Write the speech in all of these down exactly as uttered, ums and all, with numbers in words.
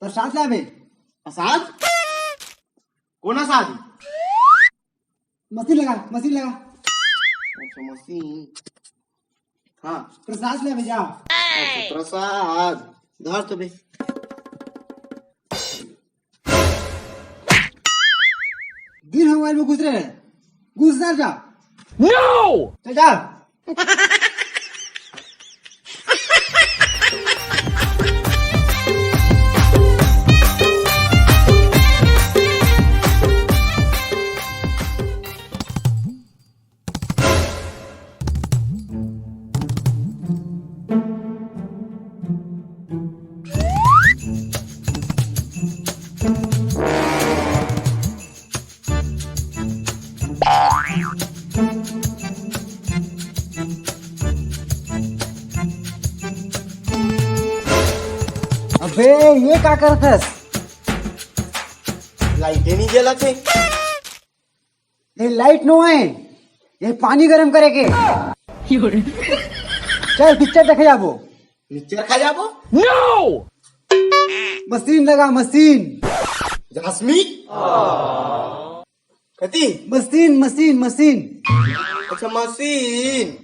प्रसाद लाबे। प्रसाद? कोन प्रसाद? मशीन लगा, मशीन लगा। अच्छा, मशीन। हाँ। प्रसाद लाबे जा। अच्छा, प्रसाद। धर तो बे। दिन भर मोबाइल में घुस रहे हैं। घुस ना जा। No! चल जा। अबे, ये का करत हस? लाइटे नहीं जलत हे। ये लाइट नो है, ये पानी गरम करे के। चल पिक्चर देखे जाबो। पिक्चर खा जाबो? No! मशीन लगा, मशीन। रश्मि? कति? Machine, machine, machine. अच्छा, मशीन।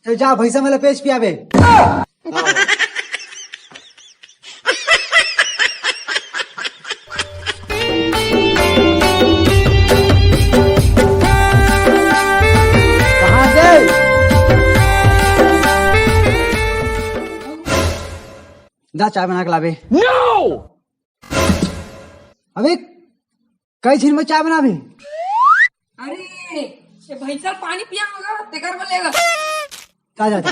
चल जा, भैंसा मन ल पेज पियाबे। कहाँ से? जा, चाय बना के लाबे। No! अबे, कई झिन में चाय बनाबे? अरे, ये भैंसा पानी पिया होगा, तेकर बोलेगा। जा, जा, जा।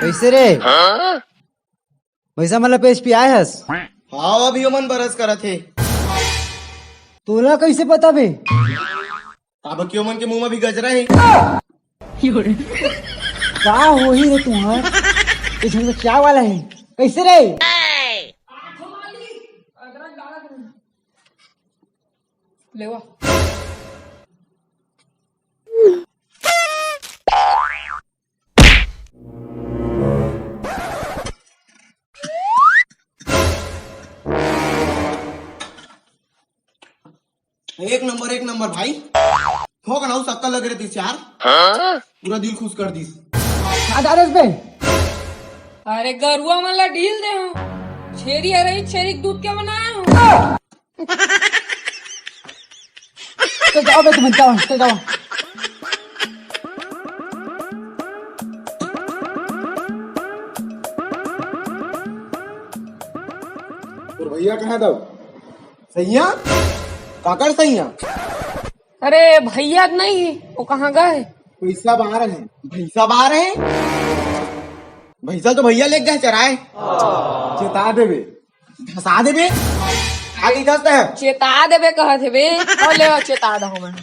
कैसे रे? भैंसा मन ल पेज पियाए हस? हाँ, अभी ओमन बरस करत हे। तोला कैसे पता बे? काबर कि ओमन के मुंह में भी गजरा हे। का होही रे तुंहर? ये झन में क्या वाला है? कैसे रे? लेवा। एक नंबर, एक नंबर भाई। थोक ना सक्का लग रहे थे यार। पूरा दिल खुश कर दिस। का डारे बे? अरे गरुआ मन ला ढील दे हूँ। छेरी हरही, छेरी के दूध के बनाया हूँ। तो जाओ बे तुम, जाओ, तो जाओ। तोर भैया कहाँ दव? सैया? काकर सैया? अरे भैया नहीं, वो कहाँ गए? पैसा बाहर है। भैंसा बाहर है? भैंसा तो भैया ले गए चराए। चेता देबे। धसा देबे। आगे धसता है। चेता देबे कहत हे बे। और ले चेता दहो मैं।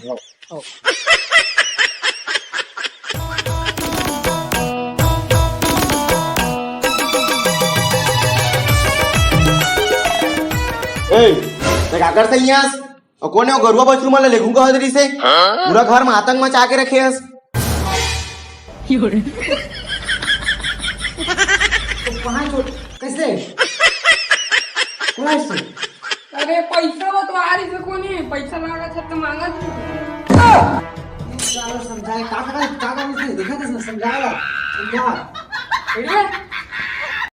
ए, ते का कर सैयास? और कोने वो गरुआ बछरू मन ला लेगहूं कहत रहिस हे? पूरा घर में आतंक मचा के रखे हस। तो कहाँ चोट? कैसे? कौन है इससे? अरे पैसा बतवा रही से कोने, पैसा मांगा था तो मांगा था। साला समझाए, का, का, का, का उसने देखा था, समझाया, समझा। बढ़िया?